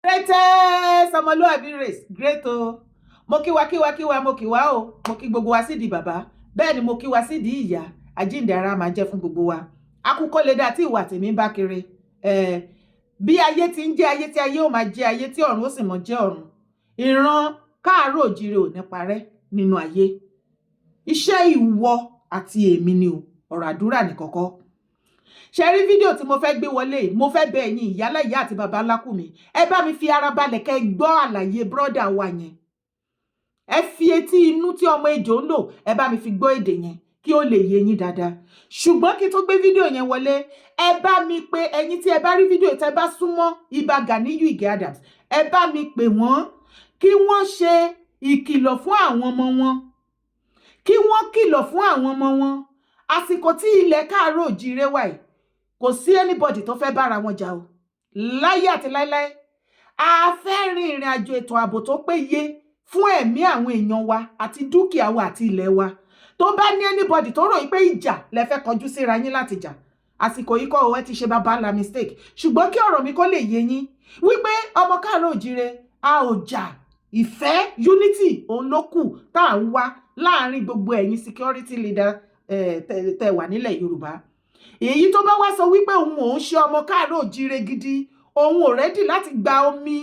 Greatest ọmọlúwàbí race, great o. Mo kí wa, kí wa, kí wa, mo kí wa o. Mo kí gbogbo wa sídìí bàbá, bẹ́ẹ̀ ni mo kí wa sídìí ìyá. Àjíǹde ara máa jẹ́ fún gbogbo wa. Akúkọ lè dá tí ìwà tèmi ń bá kiri. Bí ayé ti ń jẹ́ ayé, tí ayé ò máa jẹ́ ayé, tí ọ̀run ó sì mọ̀ jẹ́ ọ̀run, ìran káàárọ̀ òjíire ò ní parẹ́ nínú ayé. Iṣẹ́ ìwọ àti èmi ni o, ọ̀rọ̀ àdúrà ní kọ́kọ́. Ṣe rí fídíò tí mo fẹ́ gbé wọlé? Mo fẹ́ bẹ̀ ẹ̀yin ìyálà ìyá àti bàbá ńlá kù mi, ẹ bá mi fi ara balẹ̀ kẹ́ gbọ́ àlàyé brother wa yẹn. Ẹ fi etí inú tí ọmọ ejò ń lò, ẹ bá mi fi gbọ́ èdè yẹn kí ó lè yé yín dáadáa. Ṣùgbọ́n kí n tó gbé fídíò yẹn wọlé, ẹ bá mi pé ẹ̀yin tí ẹ bá rí fídíò, tẹ́ bá súnmọ́ Ìbà Ganiyu Ige Adams, ẹ bá mi pè wọ́n kí wọ́n ṣe ìkìlọ̀ fún àwọn ọmọ wọn, kí wọ́n kìlọ̀ fún àwọn ọmọ wọn. Àsìkò tí ilẹ̀ káàárọ̀ òjíire wà yìí, kò sí anybody tó fẹ́ bára wọn jà o, láyé àti láéláé. A fẹ́ rin ìrìn àjò ètò ààbò tó péye fún ẹ̀mí àwọn èèyàn wa àti dúkìá wa àti ilẹ̀ wa. Tó bá ní anybody tó rò pé ìjà lẹ fẹ́ kọjú síra yín láti jà, àsìkò yìí kọ́ ọ, ẹ ti ṣe bàbá ńlá mistake. Ṣùgbọ́n kí ọ̀rọ̀ mi kó lè yé yín wípé ọmọ káàárọ̀ òjíire a ò jà, ìfẹ́, unity, òun ló kù tá à ń wá láàrin gbogbo ẹ̀yin security leader tẹ wà nílẹ̀ Yorùbá. Èyí tó bá wá sọ wípé òun ò ń ṣe ọmọ káàárọ̀ òjíire gidi, òun ò ready láti gba omi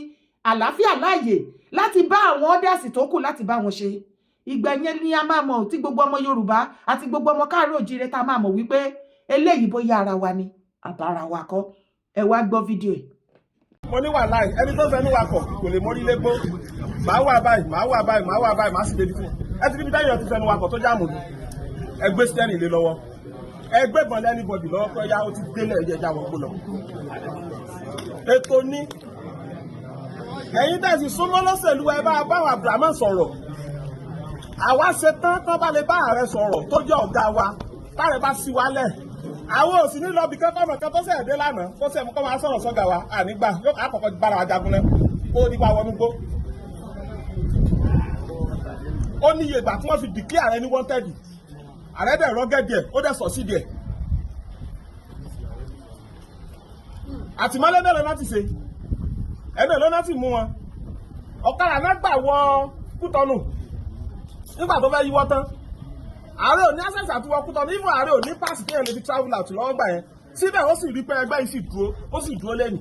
àlàáfíà láàyè láti bá àwọn others tó kù láti bá wọn ṣe, ìgbà yẹn ni a máa mọ̀ tí gbogbo ọmọ Yorùbá àti gbogbo ọmọ káàárọ̀ òjíire tá a máa mọ̀ wípé eléyìí bóyá ara wa ni àbára wa kọ́. Ẹ wá gbọ́ fídíò yìí. Mo ní wàhálà, ẹni tó fẹnu wakọ̀ kò lè mórí légbó. Màá wà báyìí, màá wà báyìí, màá wà báyìí, màá sì débi fún ẹ ti níbi táyọ̀ ti fẹnu wakọ̀ tó jáàmù. Ẹ gbé steering lé lọ́wọ́, ẹ gbé bọ̀n anybody lọ́wọ́ pé ya ó ti délẹ̀, ẹ̀jẹ̀ já wọ́n gbó lọ. Ètò ní ẹ̀yin tẹ̀sí súnmọ́ lọ́sẹ̀lú, ẹ bá báwọn Abdulrahman sọ̀rọ̀. Àwa ṣe tán tán bá lè bá ààrẹ sọ̀rọ̀ tó jẹ́ ọ̀gá wa, táàrẹ bá sí wa lẹ̀, àwọn ò sì ní lọ bí kẹ́kọ̀ọ́ mọ̀ kẹ́kọ̀ọ́ sẹ̀ dé lánàá kó sẹ̀ mú kó máa sọ̀rọ̀ sọ́gà wa ànígbà yóò àkọ́kọ́ bára wa jagun náà kó nípa wọnú gbó. Ó ní iye ìgbà tí wọ́n fi declare ààrẹ ní wanted, ààrẹ dẹ̀ rọ́gẹ́dì ẹ̀, ó dẹ̀ sọ sí díẹ̀. Àtìmọ́lé mélòó náà ti ṣe, ẹ̀mẹ́ ló náà ti mú wọn. Ọ̀kadà náà gbà wọ Kútọ́nù nígbà tó fẹ́ yíwọ́ tán. Ààrẹ ò ní access àti wọ Kútọ́nù, even ààrẹ ò ní pass téèyàn lè fi travel out lọ́wọ́ gbà yẹn. Síbẹ̀ ó sì rí pé ẹgbẹ́ yìí sì dúró, ó sì dúró lẹ́nu.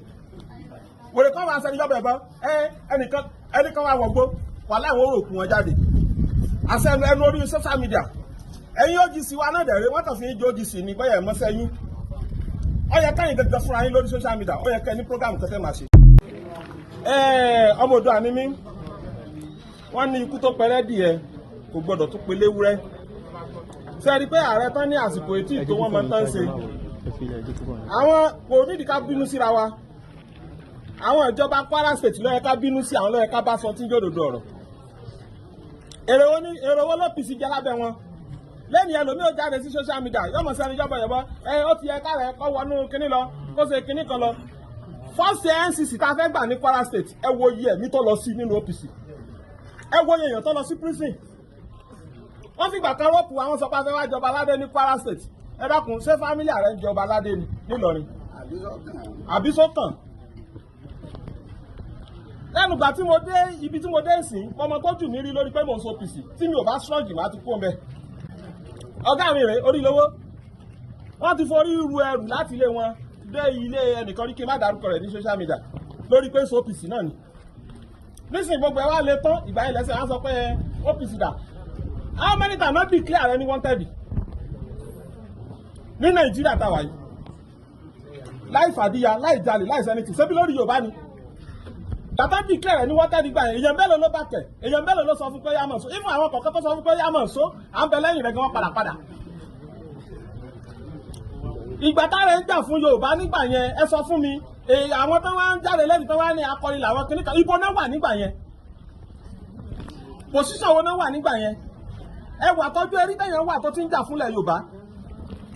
Wèrè kan wà sẹ́ni jọ́bẹ̀ ẹ̀bọ́n ẹ ẹnìkan ẹnìkan wà wọ̀gbó wà láwọn òrò òkú wọn jáde àṣẹ ẹnu orí social media. Ẹ̀yin OGC wa náà dẹ̀rẹ̀, wọ́n kàn fi ń jẹ́ OGC ní bẹ́ẹ̀ ẹ̀ mọ́sẹ́ yín. Ó yẹ káyìn gẹ́gẹ́ fúnra yín lórí social media, ó yẹ kẹ́ ní program kẹ́tẹ́ máa ṣe. Ọmọ Oòduà ni mí. Wọ́n ní ikú tó pẹrẹ́ dìé kò gbọ́dọ̀ tó pe léwúrẹ́. Ṣe rí i pé ààrẹ tán ní àsìkò etí tó wọ́n máa tán ṣe àwọn kò nídìí ká bínú síra wa. Àwọn ìjọba Kwara State ló yẹ ká bínú sí, àwọn ló yẹ ká bá sọ tí ń jòdòdò ọ̀rọ̀. Èrè wo ló pìsì jẹ lábẹ́ wọn lẹ́yìn? Ẹlòmíì ó jáde sí social media, yóò mọ̀ sí ẹni jọ́bọ̀ yẹ̀bọ̀ ẹ ó ti yẹ káàrẹ̀ kọ́ wọnú kinní lọ, kó ṣe kinní kan lọ. First NCC tá a fẹ́ gbà ní Kwara State, ẹ wo iye ẹ̀mí tó lọ sí nínú OPC, ẹ wo iye èèyàn tó lọ sí prison. Wọ́n fìgbà kan rọ́pù àwọn sọ pé a fẹ́ wá jọba aládé ní Kwara State. Ẹ dákun, ṣé family ààrẹ ń jọba aládé ni nílọrin àbí sọ́kàn? Lẹ́nu ìgbà tí mo dé ibi tí mo dé ìsìn, ọmọ tó jù mí rí lórí pé mò ń so OPC, tí mi ò bá strong, má ti kú ọmọ ọ̀gá mi rè orí lówó. Wọ́n ti forí ru ẹrù láti ilé wọn dé ilé ẹnìkan rí, kí n má dárúkọ rẹ̀ ní social media, lórí pé so OPC náà ni. Nísìnyí gbogbo ẹ wá lè tán, ìgbà yẹn lẹ́sẹ̀ wọ́n sọ pé OPC dà. How many times not declare ààrẹ ní wanted ní Nàìjíríà táwa yìí, láì fàdíyà, láì jalè, láì sẹ́ni tì ṣebí lórí Yorùbá ni tàtà declare ní wanted gbà yẹn? Èèyàn mélòó ló bá kẹ̀? Èèyàn mélòó ló sọ fún pé yá mọ̀ só? Even àwọn kọ̀ọ̀kan tó sọ fún pé yá mọ̀ só, à ń bẹ lẹ́yìn rẹ̀ gan, wọ́n padà padà. Ìgbà tára ń jà fún Yorùbá nígbà yẹn, ẹ sọ fún mi, àwọn tó wá ń jáde lẹ́yìn tó wá ní akọni làwọn kìnnìkan, ibo náà wà nígbà yẹn? Position wo náà wà nígbà yẹn? Ẹ wà tọ́jú erí tẹ̀yàn wà tó ti ń jà fúnlẹ̀ Yorùbá,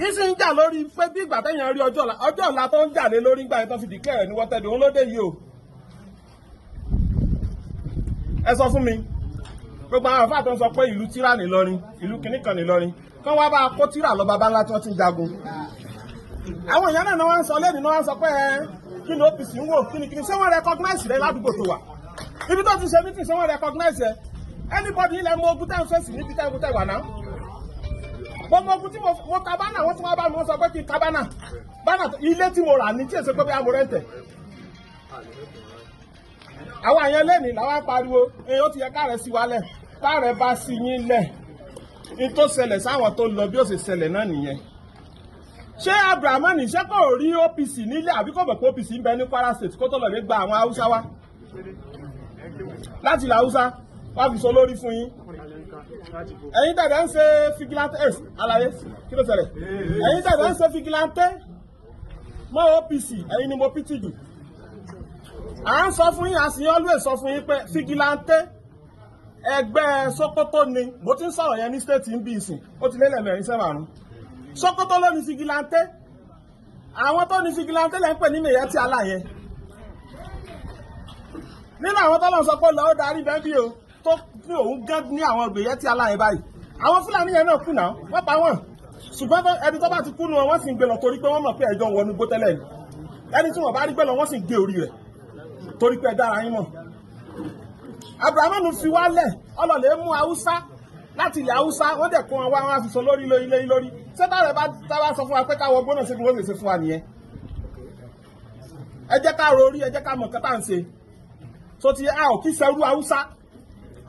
ìsì ń jà lórí pé bí ìgbà tẹ̀yàn rí ọjọ́ ọ̀la, ọjọ́ ọ̀la tó ń jà lé lórí nígbà yẹn tó fi declare ní wanted, òun ló dé yìí o. Ẹ sọ fún mi, gbogbo àwọn àfáà tó ń sọ pé ìlú tíra nìlọrin, ìlú kìnnìkan nìlọrin, kán wá bá a kó tíra lọ bàbá ńlá tí wọ́n ti ń jagun. Àwọn èèyàn náà wọ́n ń sọ lẹ́nu náà, wọ́n sọ pé ẹ Kí ni OPC ń wò? Kí ni ṣé wọ́n recognize rẹ ládùúgbò tó wà, ibi tó ti ṣe meeting? Ṣé wọ́n recognize ẹ? Anybody ilẹ̀ mọ ogun tẹ́ ń fèsì níbi tẹ́ ń tẹ́ wà náà? Mo mọ ogun tí mo ka banner. Wọ́n tún wá bá mi, wọ́n sọ pé kí n ka banner. Banner ilé tí mo rà ní tí èsè pé bí a mo rent ẹ̀. Àwọn àyẹn lẹ́nìí làwọn á pariwo èyí ó ti yẹ káàrẹ̀ sí wa lẹ̀. Káàrẹ̀ bá sí yín lẹ̀, ní tó ṣẹlẹ̀ sáwọn tó lọ bí ó ṣe ṣẹlẹ̀ náà nìyẹn. Ṣé Abdulrahman, ṣé kò rí OPC nílé, àbí kò mọ̀ pé OPC ń bẹ ní Kwara State, kó tó lọ lè gba àwọn Haúsá wá láti ilẹ̀ Haúsá wá fi sọ lórí fún yín? Ẹ̀yin tẹ̀lé ń ṣe vigilante ẹ̀, àlàyé kí ló ṣẹlẹ̀? Ẹ̀yin tẹ̀lé ń ṣe vigilante mọ́ OPC, ẹ̀yin ni mo pity jù. À ń sọ fún yín, a sì always sọ fún yín pé vigilante ẹgbẹ́ Sokoto ni. Mo ti ń sọ̀rọ̀ yẹn ní state ń bí ìsìn, ó ti lélẹ̀ mẹ́rin sẹ́wàrún. Sokoto ló ní vigilante. Àwọn tó ní vigilante lẹ́ ń pè ní Miyetti Allah yẹn. Nínú àwọn tó lọ́n sọ pé lọ́ọ́ darí bẹ́ẹ̀ bí o tó ní òun gán ní àwọn Miyetti Allah yẹn báyìí, àwọn Fúlàní yẹn náà kùnà, wọ́n pa wọ́n. Ṣùgbọ́n ẹni tó bá ti kú nu wọn, wọ́n sì ń gbé lọ, torí pé wọ́n mọ̀ pé ẹjọ́ wọnú gbó tẹ́lẹ̀ ni. Ẹni tí wọ́n bá rí gbé lọ, wọ́n sì ń gé orí rẹ̀, torí pé ẹ dára yín mọ̀. Abrahamu fi wálẹ̀, ọlọ́lẹ̀ mú Haúsá láti ilẹ̀ Haúsá, wọ́n dẹ̀ kó wọn wá, wọn á fi sọ lórí lórí lórí lórí. Ṣé táwọn bá táwa sọ fún wa pé káwọ gbóná, ṣe bí wọ́n ṣe fún wa nìyẹn? Ẹ jẹ́ ká rorí, ẹ jẹ́ ká mọ̀ nǹkan tá à ń ṣe. So ti a ò kí ṣerú Haúsá.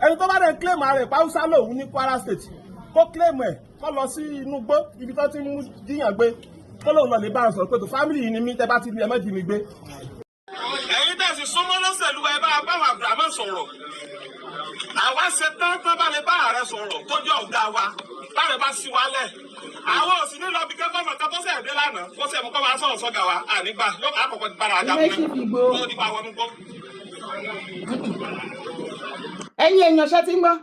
Ẹni tó bá dẹ̀ ń claim ara ẹ̀ pa Haúsá lòun ní Kwara State, kó claim ẹ̀, kó lọ sí inú gbó ibi tó ti ń jíyàn gbé, kó lóun lọ lè bá wọn sọ̀rọ̀ pé tó family yìí ni mí, tẹ́ bá ti ní ẹ má jí mi gbé. Ẹ̀yin tẹ̀sí súnmọ́ lọ́sẹ̀lú, ẹ bá báwọn Abdulrahman sọ̀rọ̀. Àwa ṣe tán tán bá lè bá ààrẹ sọ̀rọ̀ tó jẹ́ ọ̀gá wa, táàrẹ bá sí wa lẹ̀. Àwọn ò sì ní lọ bí kẹ́kọ̀ọ́ mọ̀ tó sẹ̀ dé lánàá, kó sẹ̀ mú kọ́ máa sọ̀rọ̀ sọ́gà wa ànígbà yóò àkọ́kọ́ ti bára ajá Ilé sì fi gbó. Tó nípa wọnú gbó. Ẹ̀yin èèyàn, ṣe ti ń gbọ́?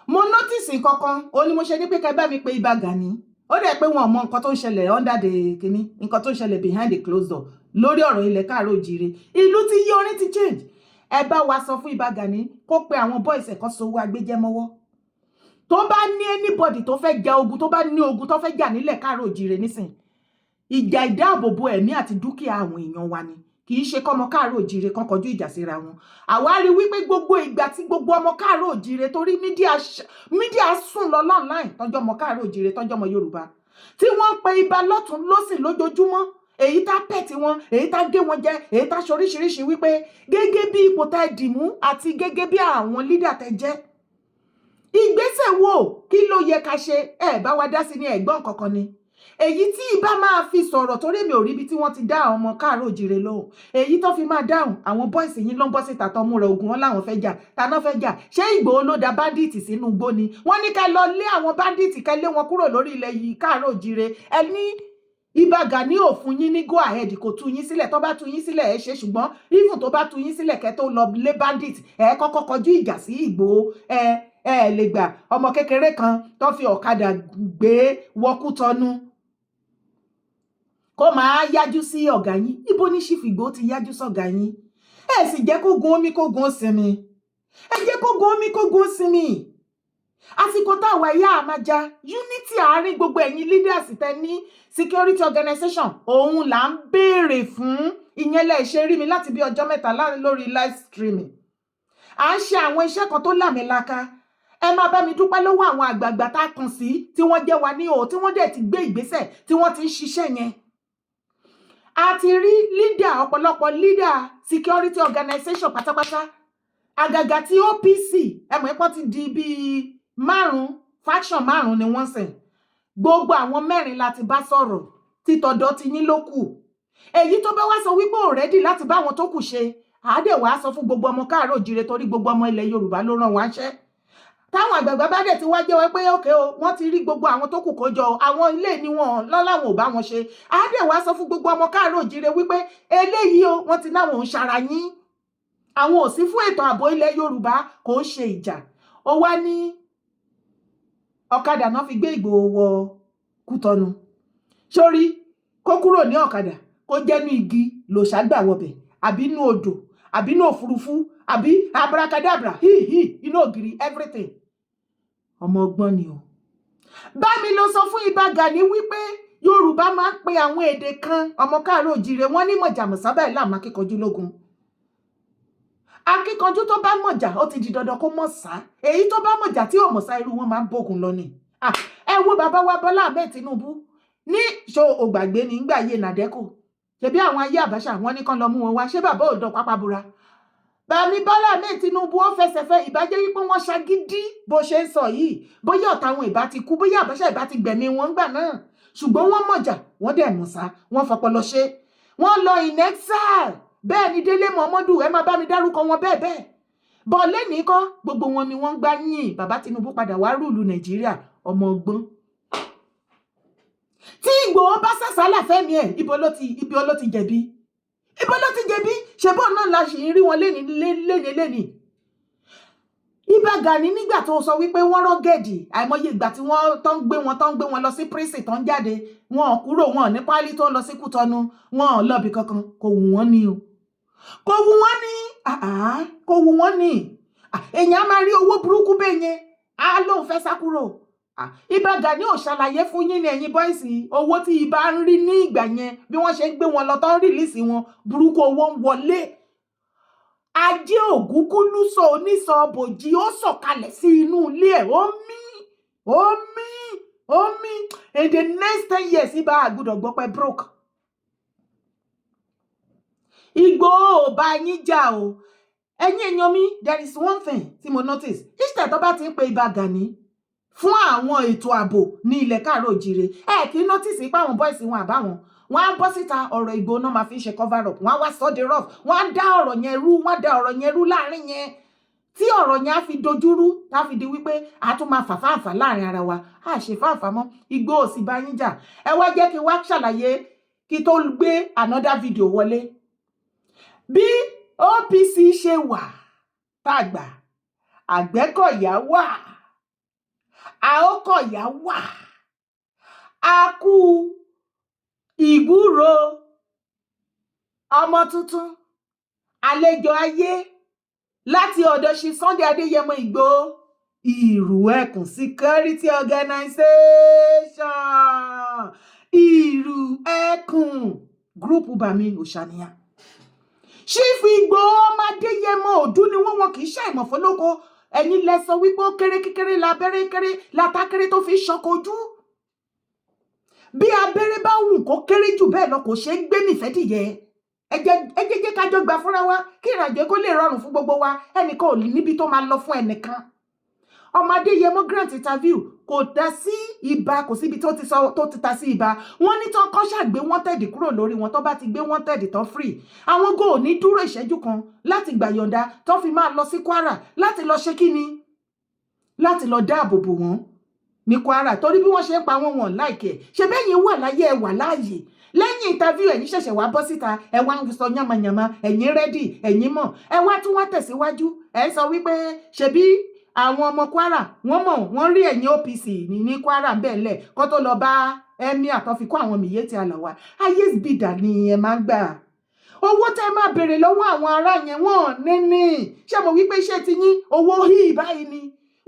Mo notice kankan, ó ní mo ṣe ní pé kẹ́ bá mi pe Ìbà Gani. Ó dẹ̀ pé wọn ò mọ nǹkan tó ń ṣẹlẹ̀ under the kínní, nǹkan tó ń ṣẹlẹ̀ behind the closed door lórí ọ̀rọ̀ ilẹ̀ káàárọ̀ òjìire. Ìlú ti yí, orin ti change. Ẹ bá wa sọ fún Ìbà Gani kó pe àwọn boys ẹ̀kọ́ sowó agbéjẹ́mọ́wọ́. Tó bá ní anybody tó fẹ́ ja ogun, tó bá ní ogun tó fẹ́ jà nílẹ̀ káàárọ̀ òjìire nísìn, ìjà ìdáàbòbò ẹ̀mí àti dúkìá àwọn èèyàn wa ni. Kì í ṣe kọ́mọ káàárọ̀ òjìire kan kọjú ìjà síra wọn. Àwa rí wípé gbogbo ìgbà tí gbogbo ọmọ káàárọ̀ òjìire, torí media sùn lọ online, tọ́jú ọmọ káàárọ̀ òjìire, tọ́jú ọmọ Yorùbá tí wọ́n ń pe ibà lọ́tún lọ́sìn lójoojúmọ́, èyí tá pẹ̀ tí wọn, èyí tá gé wọn jẹ, èyí tá ṣoríṣiríṣi, wípé gẹ́gẹ́ bí ipò tá ẹ dìmú àti gẹ́gẹ́ bí àwọn leader tẹ jẹ́, ìgbésẹ̀ wo, kí ló yẹ ká ṣe? Ẹ bá wa dá sí ní ẹ̀gbọ́n kankan ni. Èyí tí ibà máa fi sọ̀rọ̀, torí mi ò rí ibi tí wọ́n ti dá àwọn ọmọ káàárọ̀ òjìrè lóhùn. Èyí tó fi máa dáhùn, àwọn boys yín ló ń bọ́ síta tó múra ogun, wọn láwọn fẹ́ jà. Taná fẹ́ jà? Ṣé Ìgbòho ló da bandit sínú igbó ni? Wọ́n ní ká lọ lé àwọn bandit, ká lé wọn kúrò lórí ilẹ̀ yìí káàárọ̀ òjìrè. Ẹ ní Ìbà Gani ò fún yín ní go ahead, kò tú yín sílẹ̀. Tó bá tú yín sílẹ̀, ẹ ṣe. Ṣùgbọ́n even tó bá tú yín sílẹ̀, kẹ́ tó lọ lé bandit, ẹ kọ́kọ́ kọjú ìjà sí Ìgbòho. Ẹ lè gbà ọmọ kékeré kan tó fi ọ̀kadà gbé wọkútọ́nú kó máa yájú sí ọ̀gá yín. Ibo ní Chief Ìgbòho ti yájú sọ̀gá yín? Ẹ sì jẹ́ kó gun omi, kó gun ó sinmi. Ẹ jẹ́ kó gun omi, kó gun ó sinmi. Àsìkò táwa ẹ̀yà àmàjà unity àárín gbogbo ẹ̀yin leaders tẹ ní security organization, òun là ń béèrè fún. Ìyẹn lẹ ṣe rí mi láti bí ọjọ́ 3 lórí live streaming. À ń ṣe àwọn iṣẹ́ kan tó láàmìlaka. Ẹ máa bá mi dúpẹ́ lọ́wọ́ àwọn àgbààgbà tá a kàn sí, tí wọ́n jẹ́ wa ní o, tí wọ́n dẹ̀ ti gbé ìgbésẹ̀, tí wọ́n ti ń ṣiṣẹ́ yẹn. A ti rí leader, ọ̀pọ̀lọpọ̀ leader security organization pátápátá, àgàgà tí OPC. Ẹ mọ̀ ẹ́pọ́n ti di bíi márùn-ún, faction márùn-ún ni wọ́n sìn. Gbogbo àwọn mẹ́rin láti bá sọ̀rọ̀, títọ̀dọ̀ ti yín ló kù. Èyí tó bá wá sọ wípé ò ready láti bá àwọn tó kù ṣe, àádẹ́ wàá sọ fún gbogbo ọmọ káàárọ̀ òjíire, torí gbogbo ọmọ ilẹ̀ Yorùbá ló rán wá ṣẹ́. Táwọn àgbààgbà bá dẹ̀ ti wá jẹ́wọ́ pé ókè o, wọ́n ti rí gbogbo àwọn tó kù kó jọ, àwọn ilé ni wọn lọ́láwọn ò bá wọn ṣe, àádẹ́ wàá sọ fún gbogbo ọmọ káàárọ̀ òjíire wípé eléyìí o, wọ́n ti náwọn ń ṣara yín, àwọn ò sí fún ètò ààbò ilẹ̀ Yorùbá, kò ń ṣe ìjà. Ó wá ní ọ̀kadà náà fi gbé Ìgbòho wọ Kútọ́nù. Sórí kó kúrò ní ọ̀kadà, kó jẹ́nu igi lòṣàgbà wọbẹ̀, àbí inú odò, àbí inú òfurufú, àbí abracadabra, híhí inú ògiri, everything. Ọmọ ọgbọ́n ni o. Bá mi lọ sọ fún Ìbà Gani wípé Yorùbá máa ń pe àwọn èdè kan, ọmọ káàárọ̀ òjìrè, wọ́n ní mọ̀jàmọ̀sá báyìí láàmú akíkanjú lógun. Akíkanjú tó bá mọ̀jà, ó ti di dandan kó mọ̀ sá. Èyí tó bá mọ̀jà tí ò mọ̀ sá, irú wọn máa ń bógun lọ ni. Ẹ wo bàbá wa Bọ́lá Ahmed Tinubu ní ṣó ògbàgbé ní gbà yé NADECO, ṣebí àwọn ayé Àbáṣà wọn ní kán lọ mú wọn wá. Ṣé bàbá ò dán pápá bora? Bàmí Bọ́lá Ahmed Tinubu ó fẹsẹ̀ fẹ́. Ìbàjẹ́ wípé wọ́n ṣagídí bó ṣe ń sọ yìí, bóyá ọ̀tá wọn ìbá ti kú, bóyá Àbáṣà ìbá ti gbẹ̀mí wọn gbà náà. Ṣùgbọ́n wọ́n mọ̀jà, wọ́n dẹ̀ mọ̀ sá, wọ́n fọpọlọ ṣe, wọ́n lọ in exile. Bẹ́ẹ̀ ni Délé Mọ́mọ́dù, ẹ máa bá mi dárúkọ wọn bẹ́ẹ̀ bẹ́ẹ̀ bọ́ lẹ́nìí kọ́. Gbogbo wọn ni wọ́n ń gbá yìn. Bàbá Tinubu padà wá rule Nàìjíríà. Ọmọ ọgbọ́n tí Ìgbòho bá sàsálà fẹ́mi ẹ̀, ibo ló ti jẹ̀bi? Ibo ló ti jẹ̀bi? Ṣe bóun náà la ṣì ń rí wọn léni léni léni. Ìbà Gani, nígbà tó sọ wípé wọ́n rọ́gẹ̀dì, àìmọye ìgbà tí wọ́n tó ń gbé wọn, tó ń gbé wọn lọ sí prison, tó ń jáde, wọn ò kúrò, wọn ò ní pálí tó ń lọ sí Kútọ́nù, wọn ò lọ́bì kankan. Kò wù wọ́n ní o, kò wù wọ́n ní, kò wù wọ́n ní. Èèyàn á máa rí owó burúkú bẹ́ẹ̀ yẹn, á lóun fẹ́ sá kúrò. Ìbà Gani ò ṣàlàyé fún yín ní ẹ̀yin boys, owó tí Ìbà ń rí ní ìgbà yẹn, bí wọ́n ṣe ń gbé wọn lọ tó ń release wọn, burúkú owó ń wọlé. Ajé ògúngúlùsọ onísọ bòjì, ó sọ̀kalẹ̀ sí inú ilé ẹ̀, ó mí, ó mí, ó mí. In the next 10 years, Ìbà àgùdọ̀ gbọ́ pé broke. Ìgbòho ò bá yín jà o. Ẹ̀yin èèyàn mi, there is one thing tí mo notice: each time tó bá ti ń pe Ìbà Gani fún àwọn ètò ààbò ní ilẹ̀ káàárọ̀ òjìrè, ẹ kì í notice pé àwọn boys wọn àbáwọn wọn á bọ́ síta. Ọ̀rọ̀ Ìgbòho náà máa fi ń ṣe cover up. Wọn á wá sọ di rough, wọn á dá ọ̀rọ̀ yẹn rú, wọn á dá ọ̀rọ̀ yẹn rú láàrin yẹn, tí ọ̀rọ̀ yẹn á fi dojúrú, tá fi di wípé a tún máa fà fáǹfà láàrin ara wa. A ṣe fáǹfà mọ́. Ìgbòho sì bá yín jà. Ẹ wá jẹ́ kí n wá ṣàlàyé kí tó gbé another video wọlé. Bí OPC ṣe wà tàgbà, Àgbẹ̀kọ̀yà wà, Àókọ̀yà wà, a kú ìgbúrò ọmọ tuntun, àlejò ayé láti ọ̀dọ̀ ṣi Sunday Adéyẹmọ Ìgbòho, Ìrù Ẹkùn Security Organization, Ìrù Ẹkùn group. Bami Òṣàníyàn, Chief Ìgbòho ọmọ Adéyẹmọ òdú ni wọ́n, wọn kì í ṣàìmọ̀ fọlọ́kọ. Ẹ̀yin lẹ sọ wípé ó kéré kékeré labẹ́rẹ́ kéré látákéré tó fi ṣọkọ ojú. Bí abẹ́rẹ́ bá wù kó kéré jù bẹ́ẹ̀ lọ, kò ṣeé gbé nìfẹ́ dìyẹ. Ẹ jẹ́ jẹ́ ká jọ gbà fúnra wa kí ìrìnàjò kó lè rọrùn fún gbogbo wa. Ẹnìkan ò níbi tó máa lọ fún ẹnìkan. Ọmọ Adéyẹmọ grant interview, kò dá sí Ibà, kò síbi tó ti sọ tó ti ta sí Ibà. Wọ́n ní tán kọ́ ṣàgbé wanted kúrò lórí wọn. Tó bá ti gbé wanted tán free, àwọn go ò ní dúró ìṣẹ́jú kan láti gbà yọ̀ǹda tó fi máa lọ sí Kwara láti lọ ṣe kíni, láti lọ dáàbò bò wọ́n ní Kwara, torí bí wọ́n ṣe ń pa wọ́n, wọn láìkẹ́ ṣe bẹ́yìn wà láyé, ẹ wà láàyè. Lẹ́yìn interview, ẹ̀yin ṣẹ̀ṣẹ̀ wá bọ́ síta, ẹ wá ń sọ yánmayànmá. Ẹ̀yin ready, ẹ̀yin mọ̀, ẹ wá tún wá tẹ̀síwájú. Ẹ sọ wípé ṣebí àwọn ọmọ Kwara wọ́n mọ̀, wọ́n rí ẹ̀yin OPC ní Kwara ń bẹ̀ lẹ̀ kó tó lọ bá emir tó fi kó àwọn Miyetti Allah wá. Ayé bìdà ni ẹ máa ń gbà. Owó tẹ́ máa béèrè lọ́wọ́ àwọn ará yẹn, wọ́n ní ṣé mo wípé iṣẹ́ ti yín owó hí báyìí ni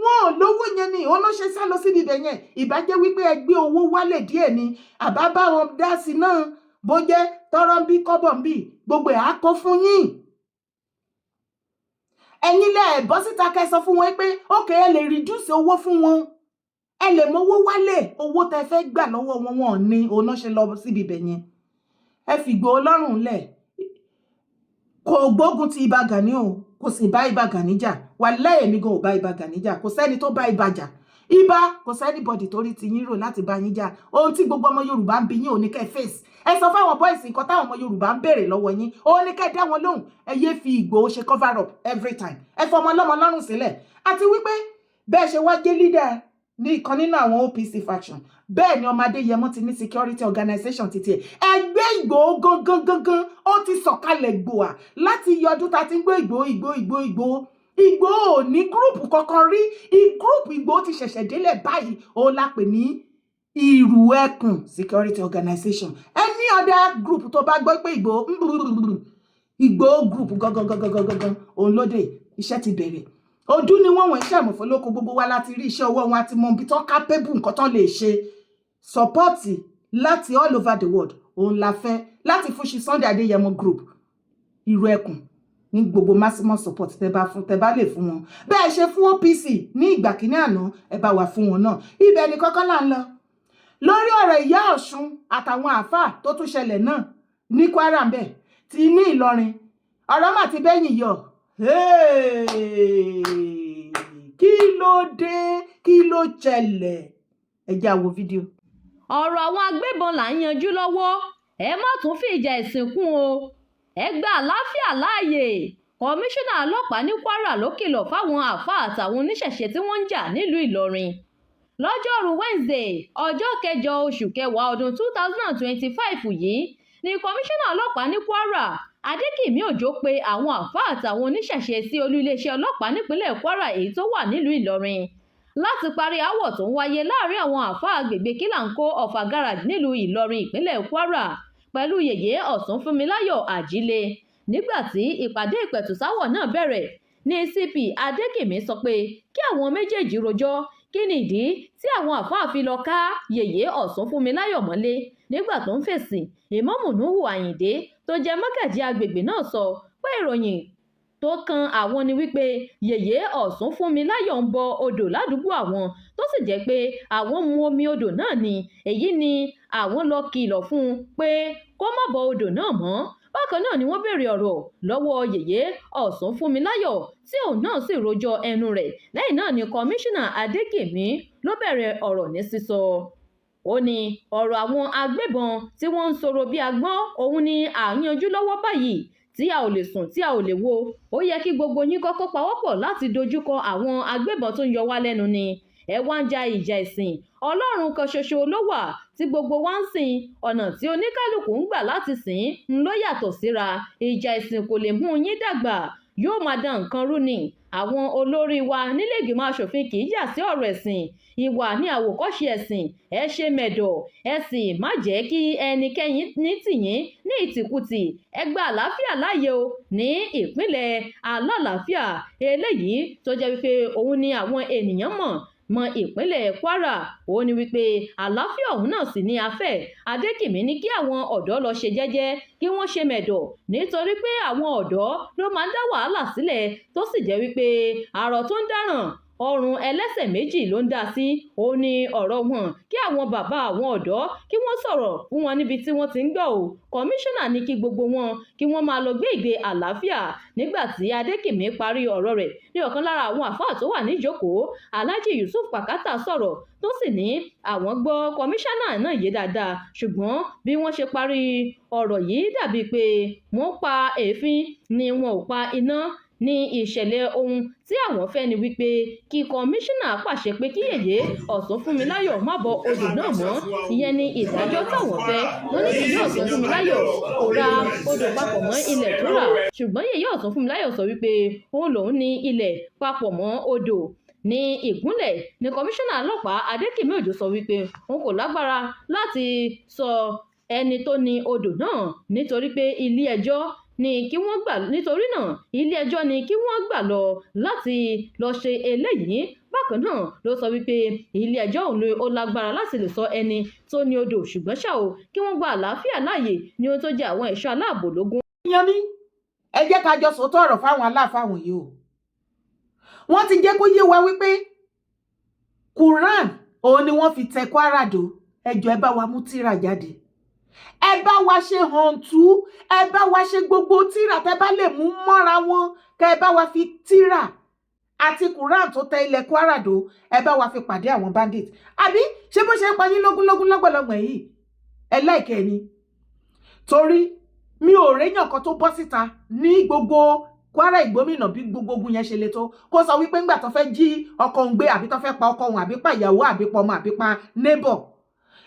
wọn ò lówó yẹn ni òun ló ṣe sá lọ síbi ibẹ̀ yẹn. Ìbá jẹ́ wípé ẹ gbé owó wálẹ̀ díẹ̀ ni, àbá bá wọn dá sí náà, bó jẹ́ tọrọ ń bí kọ́bọ̀ ń bí, gbogbo ẹ̀ á kó fún yín. Ẹ̀yin lẹ bọ́ síta kẹ́ sọ fún wọn pé ókè, ẹ lè reduce owó fún wọn, ẹ lè mówó wálẹ̀. Owó tẹ́ fẹ́ gbà lọ́wọ́ wọn, wọn ní òun náà ṣe lọ síbi ibẹ̀ yẹn. Ẹ fìgbò lọ́rùn lẹ̀. Kò gbógun ti Ìbà Gani o, kò sì bá Ìbà Gani jà. Wàláhì, èmi gan ò bá Ìbà Gani jà. Kò sẹ́ni tó bá Ìbà jà. Ìbà kò s' anybody torí ti yín rò láti bá yín jà. Ohun tí gbogbo ọmọ Yorùbá ń bi yín ò ní kẹ́ face. Ẹ sọ fáwọn boys nǹkan táwọn ọmọ Yorùbá ń béèrè lọ́wọ́ yín, ó ní kẹ́ dá wọn lóhùn. Ẹ yé fi Ìgbòho ṣe cover up every time. Ẹ fọmọ ọlọ́mọ lọ́rùn sílẹ̀. Àti wípé bẹ́ẹ̀ ṣe wá jẹ́ leader ní ìkan nínú àwọn OPC faction, bẹ́ẹ̀ ni ọmọ Adéyẹmọ ti ní security organization títí ẹ̀. Ẹgbẹ́ Ìgbòho gangan gangan, ó ti sọ̀kalẹ̀ gbòà láti iye ọdún tá a ti ń gbé Ìgbòho, Ìgbòho, Ìgbòho, Ìgbòho. Ìgbòho ò ní group kankan rí. Group Ìgbòho ti ṣẹ̀ṣẹ̀ délẹ̀ báyìí, òun la pè ní Ìrù Ẹkùn Security Organization. Any other group tó bá gbọ́ pé Ìgbòho, Ìgbòho group gangan gangan gangan gangan, òun lóde. Iṣẹ́ ti bẹ̀rẹ̀. Ojú ni wọ́n wọ̀n iṣẹ́ àmọ̀fólókò. Gbogbo wa láti rí iṣẹ́ ọwọ́ wọn, àti mọ ibi tán capable, nǹkan tán lè ṣe. Support Láti all over the world, òun la fẹ́ láti fún ṣi Sunday Adéyẹmọ group Ìrù Ẹkùn ní gbogbo maximum support tẹ́ bá fún, tẹ́ bá lè fún wọn. Bẹ́ẹ̀ ṣe fún OPC ní ìgbà kínní àná, ẹ bá wà fún wọn náà. Ibẹ̀ ni kọ́kọ́ là ń lọ lórí ọ̀rọ̀ ìyá Ọ̀ṣun àtàwọn àáfàá tó tún ṣẹlẹ̀ náà ní Kwara ń bẹ̀ ti ní Ìlọrin. Ọ̀rọ̀ mà ti bẹ́yìn yọ. Kí ló dé? Kí ló ṣẹlẹ̀? Ẹ jẹ́ á wo fídíò. Ọ̀rọ̀ àwọn agbébọn là ń yanjú lọ́wọ́. Ẹ má tún fìjà ẹ̀sìn kún o. Ẹ gba àlàáfíà láàyè. Kọmíṣánná ọlọ́pàá ní Kwara ló kìlọ̀ fáwọn àáfàá àtàwọn oníṣẹ̀ṣe tí wọ́n ń jà nílùú Ìlọrin lọ́jọ́rùú Wednesday, ọjọ́ kẹjọ oṣù kẹwàá ọdún 2025 yìí ní kọmíṣánná ọlọ́pàá ní Kwara, Adékìmí Òjó, pé àwọn àáfàá àtàwọn oníṣẹ̀ṣe sí olú iléeṣẹ́ ọlọ́pàá nípínlẹ̀ Kwara èyí tó wà nílùú Ìlọrin láti parí aáwọ̀ tó ń wáyé láàrin àwọn àáfàá àgbègbè Kílàńkó, Ọ̀fà Garage nílùú Ìlọrin, ìpínlẹ̀ Kwara, pẹ̀lú Yèyé Ọ̀ṣunfúnmiláyọ̀ Ajílẹ̀. Nígbà tí ìpàdé ìpẹ̀tùsááwọ̀ náà bẹ̀rẹ̀ ní CP Adékìmí sọ pé kí àwọn méjèèjì rojọ́, kí ni ìdí tí àwọn àáfàá fi lọ́ọ́ ká Yèyé Ọ̀ṣunfúnmiláyọ̀ mọ́lé? Nígbà tó ń fèsì, Ìmáàmù Nuhu Ayinde tó jẹ́ mọ́gàjí àgbègbè náà sọ pé ìròyìn tó kan àwọn ni wípé Yèyé Ọ̀ṣunfúnmiláyọ̀ ń bọ odò ládùúgbò àwọn, tó sì jẹ́ pé àwọn mu omi odò náà ni. Èyí ni àwọn lọ́ọ́ kìlọ̀ fún un pé kó má bọ odò náà mọ́. Bákan náà ni wọ́n béèrè ọ̀rọ̀ lọ́wọ́ Yèyé Ọ̀ṣunfúnmiláyọ̀, tí òun náà sì rojọ́ ẹnu rẹ̀. Lẹ́yìn náà ni Kọmíṣánná Adékìmí ló bẹ̀rẹ̀ ọ̀rọ̀ ní sísọ. Ó ní ọ̀rọ̀ àwọn agbébọn tí wọ́n ń sọ̀rọ̀ bíi agbọ́n òun ni à ń yanjú lọ́wọ́ báyìí, tí a ò lè sùn, tí a ò lè wò. Ó yẹ kí gbogbo yín kọ́kọ́ pawọ́pọ̀ láti dojúkọ àwọn agbébọn tó ń yọ wá lẹ́nu ni ẹ wá ń ja ìjà ẹ̀sìn. Ọlọ́run kan ṣoṣo ló wà tí gbogbo wa ń sìn. Ọ̀nà tí oníkálukú ń gbà láti sìn ín ló yàtọ̀ síra. Ìjà ẹ̀sìn kò lè mú yín dàgbà, yóò máa da nǹkan rú ni. Àwọn olórí wa nílẹ̀ẹ́gbìmọ̀ asòfin kì í yà sí ọ̀rọ̀ ẹ̀sìn. Ìwà ní àwòkọ́ṣe ẹ̀sìn. Ẹ ṣe mẹ̀dọ̀, ẹ sì má jẹ́ kí ẹnikẹ́ni tì yín ní ìtìkùtì. Ẹ gba àlàáfíà láàyè o ní ìpínlẹ̀ alálàáfíà eléyìí tó jẹ́ wípé òun ni àwọn ènìyàn mọ̀ mọ ìpínlẹ̀ Kwara. Ó ní wípé àlàáfíà ọ̀hún náà sì ní afẹ́. Adékìmí ní kí àwọn ọ̀dọ́ lọ ṣe jẹ́jẹ́, kí wọ́n ṣe mẹ̀dọ̀, nítorí pé àwọn ọ̀dọ́ ló máa ń dá wàhálà sílẹ̀, tó sì jẹ́ wípé àrò tó ń dáràn, ọrùn ẹlẹ́sẹ̀ méjì ló ń dá sí. Ó ní ọ̀rọ̀ wọn kí àwọn bàbá àwọn ọ̀dọ́ kí wọ́n sọ̀rọ̀ fún wọn níbi tí wọ́n ti ń gbọ́ o. Kọmíṣánná ní kí gbogbo wọn kí wọ́n máa lọ gbé ìgbé àlàáfíà. Nígbà tí Adékìmí parí ọ̀rọ̀ rẹ̀ ní ọ̀kan lára àwọn àfáà tó wà níjókòó, Alhaji Yusuf Pàkátà, sọ̀rọ̀, tó sì ní àwọn gbọ́ kọmíṣánná náà yé dáadáa, ṣùgbọ́n bí wọ́n ṣe parí ọ̀rọ̀ yìí dàbíi pé wọ́n pa èéfín ni, wọn ò pa iná ní ìṣẹ̀lẹ̀. Ohun tí àwọn fẹ́ ni wípé kí kọmíṣánná pàṣẹ pé kí Yèyé Ọ̀ṣunfúnmiláyọ̀ má bọ odò náà mọ́. Ìyẹn ni ìdájọ́ táwọn fẹ́. Wọ́n ní Yèyé Ọ̀ṣunfúnmiláyọ̀ kò ra odò papọ̀ mọ́ ilẹ̀ tó rà, ṣùgbọ́n Yèyé Ọ̀ṣunfúnmiláyọ̀ sọ wípé òun lòún ní ilẹ̀ papọ̀ mọ́ odò ní ìgúnlẹ̀ ní. Kọmíṣánná ọlọ́pàá Adékìmí Òjó sọ wípé òun kò lágbára láti sọ ẹni tó ní odò náà, nítorí pé ilé-ẹjọ́ ní kí wọ́n gbà, nítorí náà ilé-ẹjọ́ ní kí wọ́n gbà lọ láti lọ́ọ́ ṣe eléyìí. Bákan náà ló sọ wípé ilé-ẹjọ́ òun ló lágbára láti lè sọ ẹni tó ní odò, ṣùgbọ́n ṣá o, kí wọ́n gba àlàáfíà láàyè ní ohun tó jẹ́ àwọn ẹ̀ṣọ́ aláàbò lógún. Yan ní ẹ jẹ́ ká jọ sòótọ́ ọ̀rọ̀ fáwọn aláàfáà wọ̀nyí o. Wọ́n ti jẹ́ kó yé wa wípé Quran òun ni wọ́n fi tẹ Kwara dó. Ẹ jọ̀ọ́, ẹ bá wa mú tírà jáde, ẹ bá wa ṣe hàn tú, ẹ bá wa ṣe gbogbo tírà tẹ bá lè mú mọ́ra wọn, kẹ ẹ bá wa fi tírà àti Quran tó tẹ ilẹ̀ Kwara dó, ẹ bá wa fi pàdé àwọn bandit. Àbí ṣé bó ṣe ń pa yín lógúnlógún lọ́gbọ̀lọ́gbọ̀n yìí, ẹ láìkẹ́ ni? Torí mi ò réyàn kan tó bọ́ síta ní gbogbo Kwara, ìgbómìnà, bí gbogbo ogun yẹn ṣe le tó, kó sọ wípé ńgbà tó fẹ́ jí ọkọ òun gbé, àbí tó fẹ́ pa ọkọ òun, àbí pa ìyàwó, àbí pa ọmọ, àbí pa neighbor,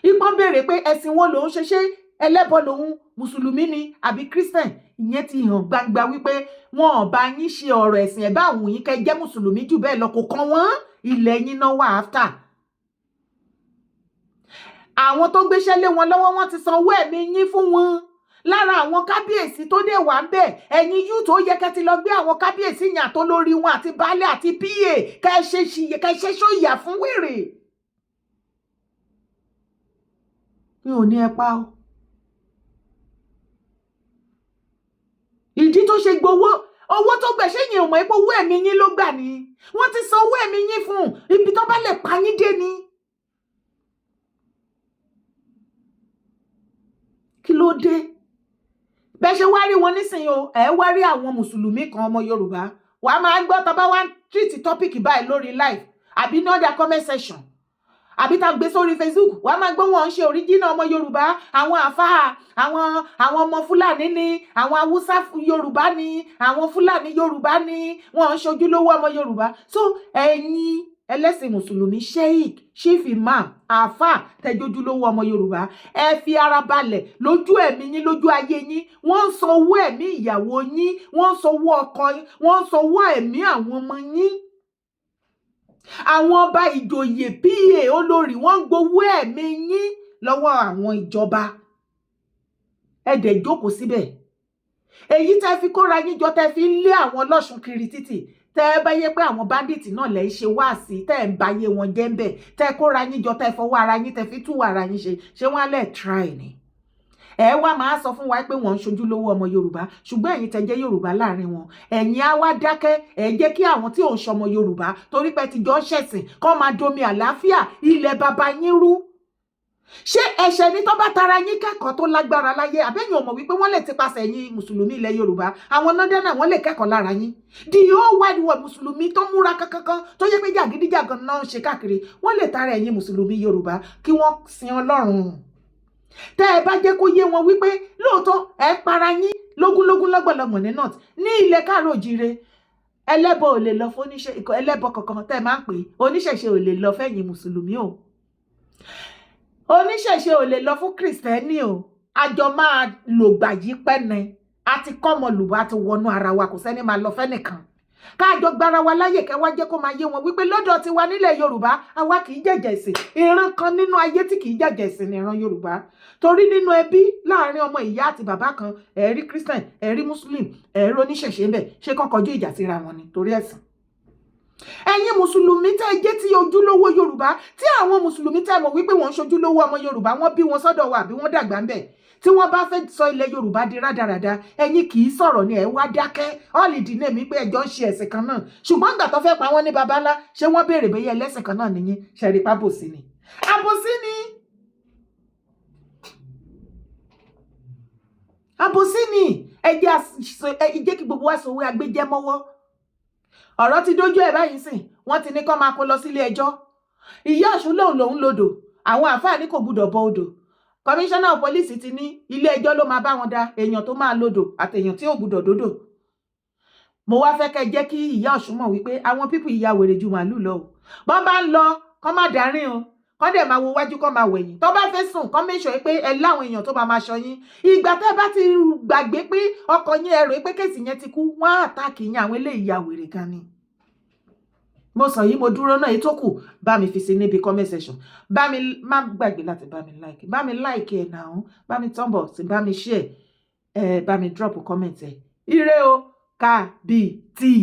ìpọ́n béèrè pé ẹ̀sìn wo lòun ṣe, ṣé ẹlẹ́bọ lòun, mùsùlùmí ni àbí Christian. Ìyẹn ti hàn gbangba wípé wọn ò bá yín ṣe ọ̀rọ̀ ẹ̀sìn. Ẹ̀ bá àwọn yín kẹ́ jẹ́ mùsùlùmí jù bẹ́ẹ̀ lọ, kò kàn wọ́n. Ilẹ̀ yín náà wà after. Àwọn tó gbéṣẹ́ lé wọn lọ́wọ́, wọ́n ti san owó ẹ̀mí yín fún wọn. Lára àwọn kábíyèsí tó dé wà ń bẹ̀, ẹ̀yin yú tó yẹ kẹ́ ti lọ gbé àwọn kábíyèsí yàn tó lórí wọn àti baálé àti pa, kẹ́ ṣe ṣìyẹ, kẹ́ ṣe ṣòyà fún wèrè. Mi ò ní ẹ pa o. Ìdí tó ṣe gbowó, owó tó gbà, ṣé yẹn ò mọ̀ pé owó ẹ̀mí yín ló gbà ni? Wọ́n ti san owó ẹ̀mí yín fún ibi tó bá lè pa yín dé ni. Kí ló dé bẹ́ẹ̀ ṣe wá rí wọn nísìnyí o? Ẹ wá rí àwọn mùsùlùmí kan, ọmọ Yorùbá, wàá máa ń gbọ́ tá bá wá ń treat topic báyìí lórí live àbí ní other comment section àbí tá a gbé sórí Facebook, wàá máa gbọ́ wọn ń ṣe original ọmọ Yorùbá, àwọn àfáà, àwọn ọmọ Fúlàní ni, àwọn Haúsá Yorùbá ni, àwọn Fúlàní Yorùbá ni, wọn ń ṣojúlówó ọmọ Yorùbá. So ẹ̀yin ẹlẹ́sìn mùsùlùmí, sheik, chief imam, àáfàá tẹjójúlówó ọmọ Yorùbá, ẹ fi ara balẹ̀. Lójú ẹ̀mí yín, lójú ayé yín, wọ́n ń san owó ẹ̀mí ìyàwó yín, wọ́n ń san owó ọkọ yín, wọ́n ń san owó ẹ̀mí àwọn ọmọ yín. Àwọn ọba, ìjòyè, pa olórí, wọ́n ń gbowó ẹ̀mí yín lọ́wọ́ àwọn ìjọba. Ẹ dẹ̀ jókòó síbẹ̀. Èyí tẹ́ fi kóra yín jọ, tẹ́ fi ń lé àwọn ọlọ́ṣun kiri títì, tẹ́ ẹ bá yẹ pé àwọn bandit náà lẹ́ ń ṣe wáàsí, tẹ́ ẹ ń bayé wọn jẹ́ ń bẹ̀, tẹ́ kóra yín jọ, tẹ́ fọwọ́ ara yín, tẹ́ fi túwọ̀ ara yín ṣe, ṣé wọ́n á lẹ̀ try ni? Ẹ wá máa sọ fún wa pé wọ́n ń ṣojúlówó ọmọ Yorùbá, ṣùgbọ́n ẹ̀yin tẹ́ jẹ́ Yorùbá láàrin wọn, ẹ̀yin á wá dákẹ́. Ẹ jẹ́ kí àwọn tí ò ń ṣọmọ Yorùbá, torí pé ti jọ ń ṣẹ̀sìn, kọ́ máa domi àlàáfíà ilẹ̀ baba yín rú. Ṣé ẹ̀ṣẹ̀ ní tó bá tara yín kẹ́kọ̀ọ́ tó lágbára láyé? Àbẹ́yìn ò mọ̀ wípé wọ́n lè ti pasẹ̀ yín mùsùlùmí ilẹ̀ Yorùbá, àwọn nọ́dẹ́nà, wọ́n lè kẹ́kọ̀ọ́ lára yín? The whole wide world, mùsùlùmí tó múra kankankan, tó yẹ pé jàgídíjàgan náà ń ṣe káàkiri, wọ́n lè tara ẹ̀yin mùsùlùmí Yorùbá kí wọ́n sin Ọlọ́run. Tẹ́ ẹ bá jẹ́ kó yé wọn wípé lóòótọ́ ẹ para yín lógúnlógún, lọ́gbọ̀nlọ́gbọ̀n ní north, ní ilẹ̀ káàró òjíire, ẹlẹ́bọ ò lè lọ fún oníṣẹ́ ẹlẹ́bọ kankan tẹ́ ẹ máa ń pè é, oníṣẹ̀ṣe ò lè lọ fẹ́yìn mùsùlùmí o, oníṣẹ̀ṣe ò lè lọ fún kìrìsìtẹ́nì o. Àjọ máa lògbà yí pẹ́ ni, a ti kọ́mọ lùbọ́, a ti wọnú ara wa, kò sẹ́ni máa lọ fẹ́nìkan. Káàjọ gbára wa láyè, kẹ́ wá jẹ́ kó máa yé wọn wípé lọ́dọ̀ tiwa nílẹ̀ Yorùbá, àwa kì í jẹ̀jẹ̀ ìsìn. Ìran kan nínú ayé tí kì í jẹ̀jẹ̀ ìsìn ní ìran Yorùbá, torí nínú ẹbí, láàrin ọmọ ìyá àti bàbá kan, ẹ̀rí Christian, ẹ̀rí Muslim, ẹ̀rí oníṣẹ̀ṣe ń bẹ. Ṣé kọ́ kọjú ìjà síra wọn ni torí ẹ̀sìn? Ẹ̀yin mùsùlùmí tẹ́ ẹ jẹ́ tí ojúlówó Yorùbá, tí àwọn mùsùlùmí tẹ́ mọ̀ wípé wọ́n ń ṣojúlówó ọmọ Yorùbá, wọ́n bí wọn sọ́dọ̀ wa àbí wọ́n dàgbà ń bẹ̀, tí wọ́n bá fẹ́ sọ ilẹ̀ Yorùbá di rádaràda, ẹ̀yin kì í sọ̀rọ̀ ni, ẹ̀ wá dákẹ́. Ọ̀lìdì náà mi pé ẹjọ́ ń ṣe ẹ̀sìn kan náà, ṣùgbọ́n ìgbà tó fẹ́ pa wọ́n ní baba ńlá, ṣé wọ́n béèrè bẹ́yẹ ẹlẹ́sìn kan náà nìyí? Ṣẹ̀rí pábòsí ni, àbòsí ni, àbòsí ni. Ẹ jẹ́ kí gbogbo wa sọ wé agbẹjẹmọ́wọ́. Ọ̀rọ̀ ti dójú ẹ̀ báyìí sìn. Wọ́n ti ní kó máa kó lọ sílé ẹjọ́. Ìyá Ọ̀ṣun lòun lòun lodò, àwọn àáfàá ní kò gbúdọ̀ bọ odò. Kọmíṣánná pọ́lísì ti ní ilé ẹjọ́ ló máa bá wọn da èèyàn tó máa lodò àtèèyàn tí ò gbúdọ̀ dódò. Mo wá fẹ́ kẹ́ jẹ́ kí ìyá Ọ̀ṣun mọ̀ wípé àwọn people ìyá wèrè ju màálù lọ o. Bọ́n bá ń lọ, kọ́ má darín o, kọ́ dẹ̀ máa wo wájú, kọ́ máa wẹ̀yìn. Tó bá fẹ́ sùn, kọ́ make sure pé ẹ láwọn èèyàn tó máa máa ṣọ́ yín. Ìgbà tẹ́ bá ti gbàgbé pé ọkọ yín, ẹ rò pé case yẹn ti kú, wọ́n á attack yín. Àwọn eléyìí ya wèrè gan ni. Mo sọ yìí, mo dúró náà. Èyí tó kù, bá mi fi sí níbi comment section. Bá mi, má gbàgbé láti bá mi like, bá mi like ẹ náà, bá mi thumb up sí, bá mi share ẹ, bá mi drop comment ẹ. Ire o, kábìtì.